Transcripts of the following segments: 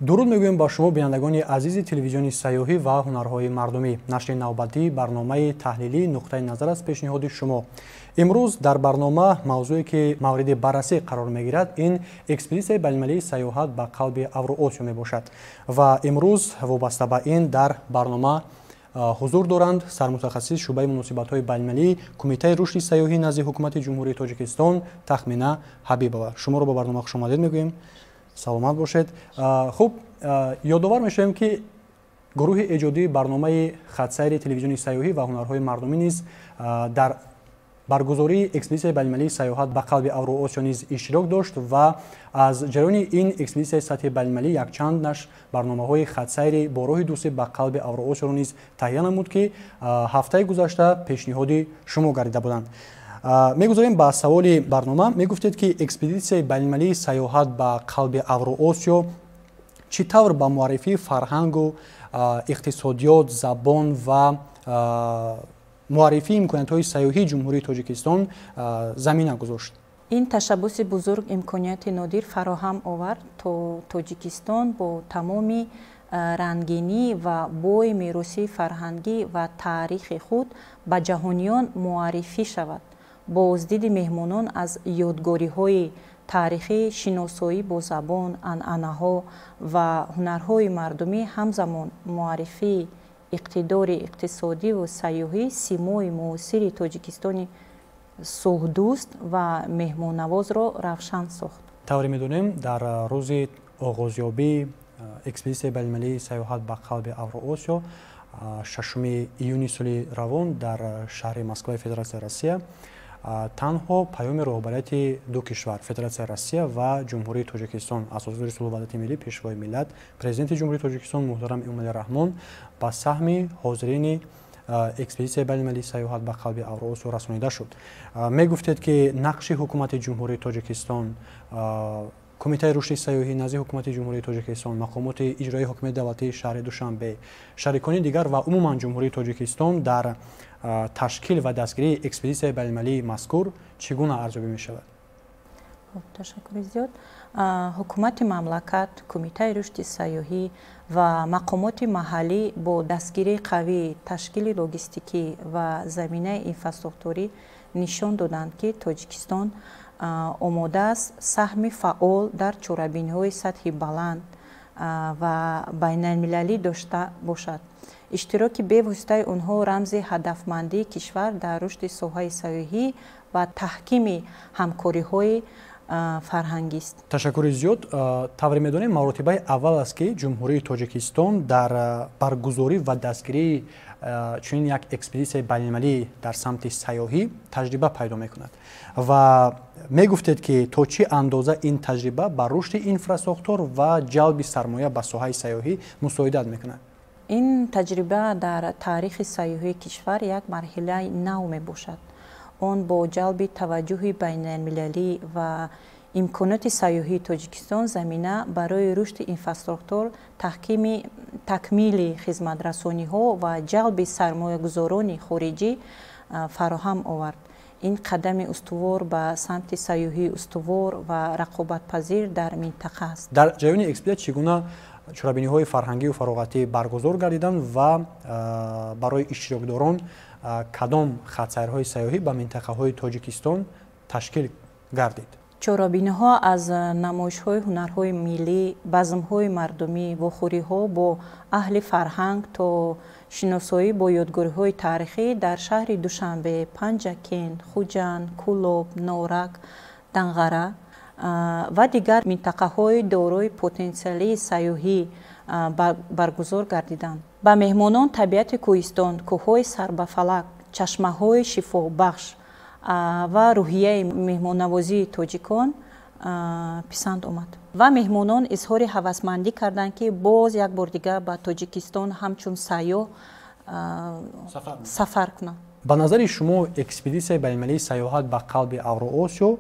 Дуруд мегӯем ба шумо, бинандагони азизи телевизиони сайёҳӣ ва ҳунарҳои мардумӣ. Нашри навбатии барномаи таҳлилии «Нуқтаи назар» аз пешниҳоди шумо. Имрӯз дар барнома мавзӯе, ки мавриди баррасӣ қарор мегирад, ин экспедитсияи байналмилалии сайёҳат ба қалби Авроосиё мебошад. Ва имрӯз вобаста ба ин дар барнома ҳузур доранд сармутахассиси шӯъбаи муносибатҳои байналмилалии Кумитаи рушди сайёҳӣ назди Ҳукумати Ҷумҳурии Тоҷикистон Тахмина Ҳабибова. Шуморо ба барнома хушомадед мегӯем, саломат бошед. Хуб, ёдовар мешавем, ки гурӯҳи эҷодии барномаи хатсайри телевизиони сайёҳӣ ва ҳунарҳои мардумӣ низ дар баргузории экспедитсияи байналмилалии сайёҳат ба қалби Авроосиё низ иштирок дошт ва аз ҷараёни ин экспедитсияи сатҳи байналмилалӣ якчанд нашр барномаҳои хатсайри бо роҳи дӯстӣ ба қалби Авроосиёро низ таҳия намуд, ки ҳафтаи гузашта пешниҳоди шумо гардида буданд. Мегузарем ба саволи барнома. Мегуфтед, ки экспедитсияи байналмилалии сайёҳат ба қалби Авроосиё чӣ тавр ба муаррифии фарҳангу иқтисодиёт, забон ва муаррифии имкониятҳои сайёҳии Ҷумҳурии Тоҷикистон замина гузошт? Ин ташаббуси бузург имконияти нодир фароҳам овард, то Тоҷикистон бо тамоми рангинӣ ва бой мероси фарҳангӣ ва таърихи худ ба ҷаҳониён муаррифӣ шавад. Боздиди меҳмонон аз ёдгориҳои таърихӣ, шиносоӣ бо забон, анъанаҳо ва ҳунарҳои мардумӣ, ҳамзамон муаррифии иқтидори иқтисодиву сайёҳӣ симои муосири Тоҷикистони сулҳдӯст ва меҳмоннавозро равшан сохт. Тавре медонем, дар рӯзи оғозёбии экспедитсияи байналмилалии сайёҳат ба қалби Авроосиё, 6 июни соли равон, дар шаҳри Москваи Федератсияи Россия танҳо паёми роҳбарияти ду кишвар, Федератсияи Россия ва Ҷумҳурии Тоҷикистон, Асосгузори сулҳу ваҳдати миллӣ, Пешвои миллат, Президенти Ҷумҳурии Тоҷикистон муҳтарам Эмомалӣ Раҳмон ба саҳми ҳозирини экспедитсияи байналмилалии сайёҳат ба қалби Авроосиё расонида шуд. Мегуфтед, ки нақши Ҳукумати Ҷумҳурии Тоҷикистон, Кумитаи рушди сайёҳӣ назди Ҳукумати Ҷумҳурии Тоҷикистон, мақомоти иҷроии ҳокимияти давлатии шаҳри Душанбе, шарикони дигар ва умуман Ҷумҳурии Тоҷикистон дар ташкил ва дастгирии экспедитсияи байналмилалии мазкур чӣ гуна арзёбӣ мешавад? Ташаккури зиёд. Ҳукумати мамлакат, Кумитаи рушди сайёҳӣ ва мақомоти маҳаллӣ бо дастгирии қавӣ, ташкили логистикӣ ва заминаи инфраструктурӣ нишон доданд, ки Тоҷикистон омода аст саҳми фаъол дар чорабиниҳои сатҳи баланд ва байналмилалӣ дошта бошад. Иштироки бевоситаи онҳо рамзи ҳадафмандии кишвар дар рушди соҳаи сайёҳӣ ва таҳкими ҳамкориҳои фарҳангист. Ташаккури зиёд. Тавре медонем, маротибаи аввал аст, ки Ҷумҳурии Тоҷикистон дар баргузорӣ ва дастгирии чунин як экспедитсияи байналмилалӣ дар самти сайёҳӣ таҷриба пайдо мекунад. Ва мегуфтед, ки то чӣ андоза ин таҷриба ба рушди инфрасохтор ва ҷалби сармоя ба соҳаи сайёҳӣ мусоидат мекунад? Ин таҷриба дар таърихи сайёҳии кишвар як марҳилаи нав мебошад. Он бо ҷалби таваҷҷӯҳи байналмилалӣ ва имконоти сайёҳии Тоҷикистон замина барои рушди инфраструктур, такмили хизматрасониҳо ва ҷалби сармоягузорони хориҷӣ фароҳам овард. Ин қадами устувор ба самти сайёҳии устувор ва рақобатпазир дар минтақа аст. Дар ҷараёни экспедитсия чӣ гуна чорабиниҳои фарҳангию фароғатӣ баргузор гардиданд ва барои иштирокдорон кадом хатсайрҳои сайёҳӣ ба минтақаҳои Тоҷикистон ташкил гардид? Чорабиниҳо аз намоишҳои ҳунарҳои миллӣ, базмҳои мардумӣ, вохӯриҳо бо аҳли фарҳанг то шиносоӣ бо ёдгориҳои таърихӣ дар шаҳри Душанбе, Панҷакент, Хуҷанд, Кӯлоб, Норак, Данғара ва дигар минтақаҳои дорои потенсиали сайёҳӣ баргузор гардиданд. Ба меҳмонон табиати кӯҳистон, кӯҳҳои сарбафалак, чашмаҳои шифобахш ва рӯҳияи меҳмоннавозии тоҷикон писанд омад ва меҳмонон изҳори ҳавасмандӣ карданд, ки боз як бор дигар ба Тоҷикистон ҳамчун сайёҳ сафар кунанд. Ба назари шумо, экспедитсияи байналмилалии сайёҳат ба қалби Авроосиё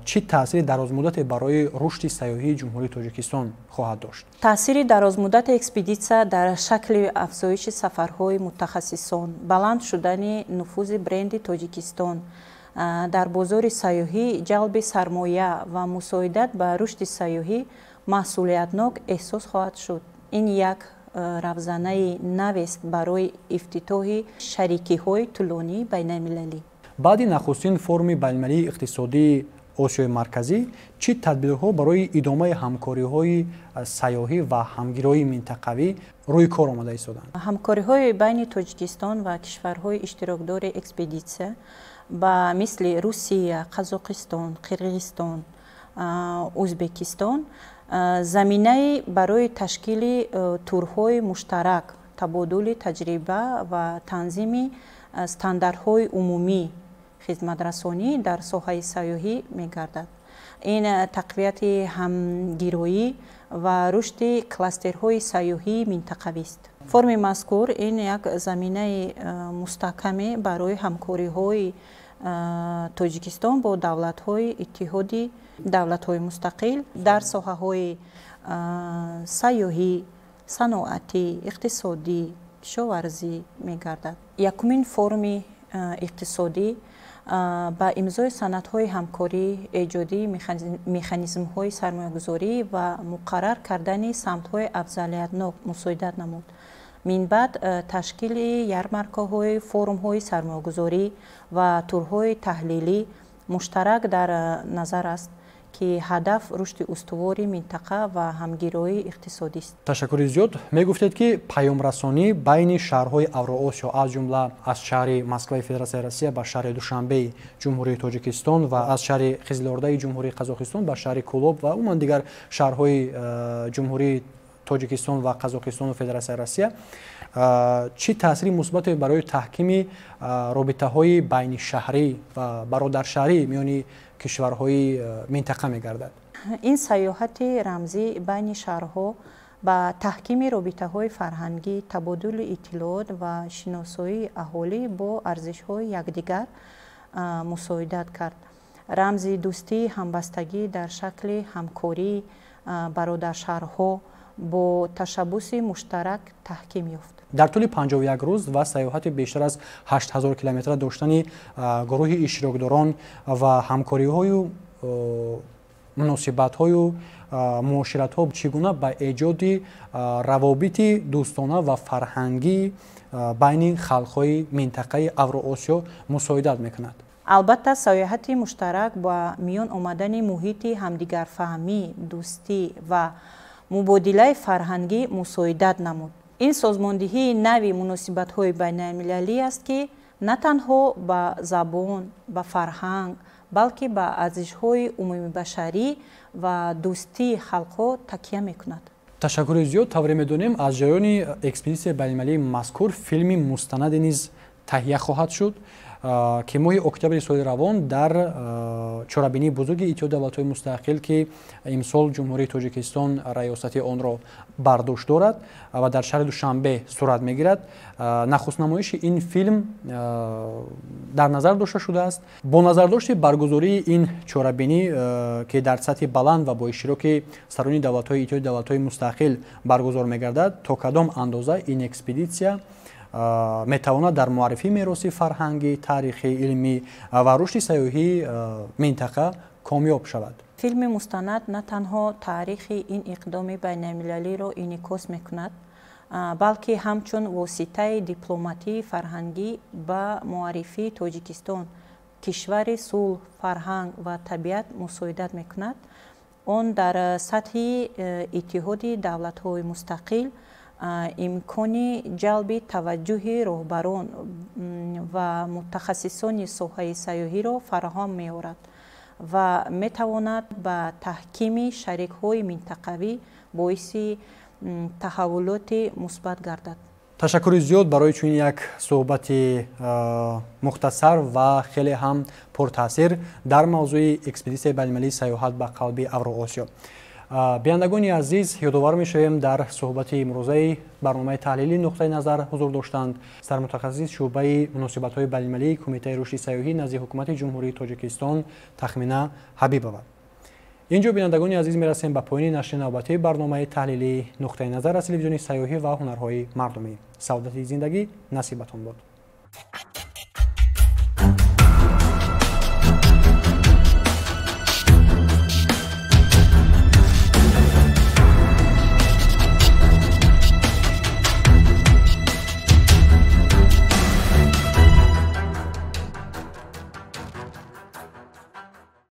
чӣ таъсири дарозмуддате барои рушди сайёҳии Ҷумҳурии Тоҷикистон хоҳад дошт? Таъсири дарозмуддати экспедитсия дар шакли афзоиши сафарҳои мутахассисон, баланд шудани нуфузи бренди Тоҷикистон дар бозори сайёҳӣ, ҷалби сармоя ва мусоидат ба рушди сайёҳӣ масъулиятнок эҳсос хоҳад шуд. Ин як равзанаи навест барои ифтитоҳи шарикиҳои тӯлонии байналмилалӣ. Баъди нахустин форуми байналмилалии иқтисодии Осиёи Марказӣ чӣ тадбирҳо барои идомаи ҳамкориҳои сайёҳӣ ва ҳамгироии минтақавӣ рӯи кор омада истоданд? Ҳамкориҳои байни Тоҷикистон ва кишварҳои иштирокдори экспедитсия ба мисли Русия, Қазоқистон, Қирғизистон, Ӯзбекистон заминаи барои ташкили турҳои муштарак, табодули таҷриба ва танзими стандартҳои умумӣ хизматрасонӣ дар соҳаи сайёҳӣ мегардад. Ин тақвияти ҳамгироӣ ва рушди кластерҳои сайёҳии минтақавист. Форуми мазкур ин як заминаи мустаҳкаме барои ҳамкориҳои Тоҷикистон бо давлатҳои иттиҳоди давлатҳои мустақил дар соҳаҳои сайёҳӣ, саноатӣ, иқтисодӣ, кишоварзӣ мегардад. Якумин форуми иқтисодӣ ба имзои санадҳои ҳамкорӣ, эҷодии механизмҳои сармоягузорӣ ва муқаррар кардани самтҳои афзалиятнок мусоидат намуд. Минбаъд ташкили ярмаркаҳои форумҳои сармоягузорӣ ва турҳои таҳлилӣ муштарак дар назар аст, ки ҳадаф рушди устувори минтақа ва ҳамгироии иқтисодист. Ташаккури зиёд. Мегуфтед, ки паёмрасонӣ байни шаҳрҳои Авроосиё, аз ҷумла аз шаҳри Москваи Федератсияи Россия ба шаҳри Душанбеи Ҷумҳурии Тоҷикистон ва аз шаҳри Қизилордаи Ҷумҳурии Қазоқистон ба шаҳри Кӯлоб ва умуман дигар шаҳрҳои Ҷумҳурии Тоҷикистон ва Қазоқистону Федератсияи Россия чӣ таъсири мусбате барои таҳкими робитаҳои байнишаҳрӣ ва бародаршаҳрӣ миёни кишварҳои минтақа мегардад? Ин сайёҳати рамзӣ байни шаҳрҳо ба таҳкими робитаҳои фарҳангӣ, табодули иттилоот ва шиносоии аҳолӣ бо арзишҳои якдигар мусоидат кард. Рамзи дӯстии ҳамбастагӣ дар шакли ҳамкории бародаршаҳрҳо бо ташаббуси муштарак таҳким ёфт. Дар тӯли 51 рӯз ва сайёҳати бештар аз 8000 километра доштани гурӯҳи иштирокдорон ва ҳамкориҳою муносибатҳою муоширатҳо чӣ гуна ба эҷоди равобити дӯстона ва фарҳангӣ байни халқҳои минтақаи Авроосиё мусоидат мекунад? Албатта, сайёҳати муштарак ба миён омадани муҳити ҳамдигарфаҳмӣ, дӯстӣ ва мубодилаи фарҳангӣ мусоидат намуд. Ин созмондиҳии нави муносибатҳои байналмилалӣ аст, ки на танҳо ба забон, ба фарҳанг, балки ба арзишҳои умумибашарӣ ва дӯстии халқҳо такя мекунад. Ташаккури зиёд. Тавре медонем, аз ҷараёни экспедитсияи байналмилалии мазкур филми мустанаде низ таҳия хоҳад шуд, ки моҳи октябри соли равон дар чорабинии бузурги Иттиҳоди давлатҳои мустақил, ки имсол Ҷумҳурии Тоҷикистон раёсати онро бар дӯш дорад ва дар шаҳри Душанбе сурат мегирад, нахустнамоиши ин филм дар назар дошта шудааст. Бо назардошти баргузории ин чорабинӣ, ки дар сатҳи баланд ва бо иштироки сарони давлатҳои Иттиҳоди давлатҳои мустақил баргузор мегардад, то кадом андоза ин экспедитсия метавонад дар муаррифии мероси фарҳангӣ, таърихӣ, илмӣ ва рушди сайёҳии минтақа комёб шавад? Филми мустанад на танҳо таърихи ин иқдоми байналмилалиро инъикос мекунад, балки ҳамчун воситаи дипломатии фарҳангӣ ба муаррифии Тоҷикистон, кишвари сулҳ, фарҳанг ва табиат мусоидат мекунад. Он дар сатҳи Иттиҳоди давлатҳои мустақил имкони ҷалби таваҷҷӯҳи роҳбарон ва мутахассисони соҳаи сайёҳиро фароҳам меорад ва метавонад ба таҳкими шарикҳои минтақавӣ боиси таҳаввулоти мусбат гардад. Ташаккури зиёд барои чунин як суҳбати мухтасар ва хеле ҳам пуртаъсир дар мавзӯи экспедитсияи байналмилалии сайёҳат ба қалби Авроосиё. Бинандагони азиз, ёдовар мешавем, дар суҳбати имрӯзаи барномаи таҳлили нуқтаи назар ҳузур доштанд сармутахассис шӯъбаи муносибатҳои байналмилалии Кумитаи рушди сайёҳӣ назди Ҳукумати Ҷумҳурии Тоҷикистон Тахмина Ҳабибова. Инҷо, бинандагони азиз, мерасем ба поёни нашри навбатии барномаи таҳлилии нуқтаи назар аз телевизиони сайёҳӣ ва ҳунарҳои мардумӣ. Саодати зиндагӣ насибатон бод.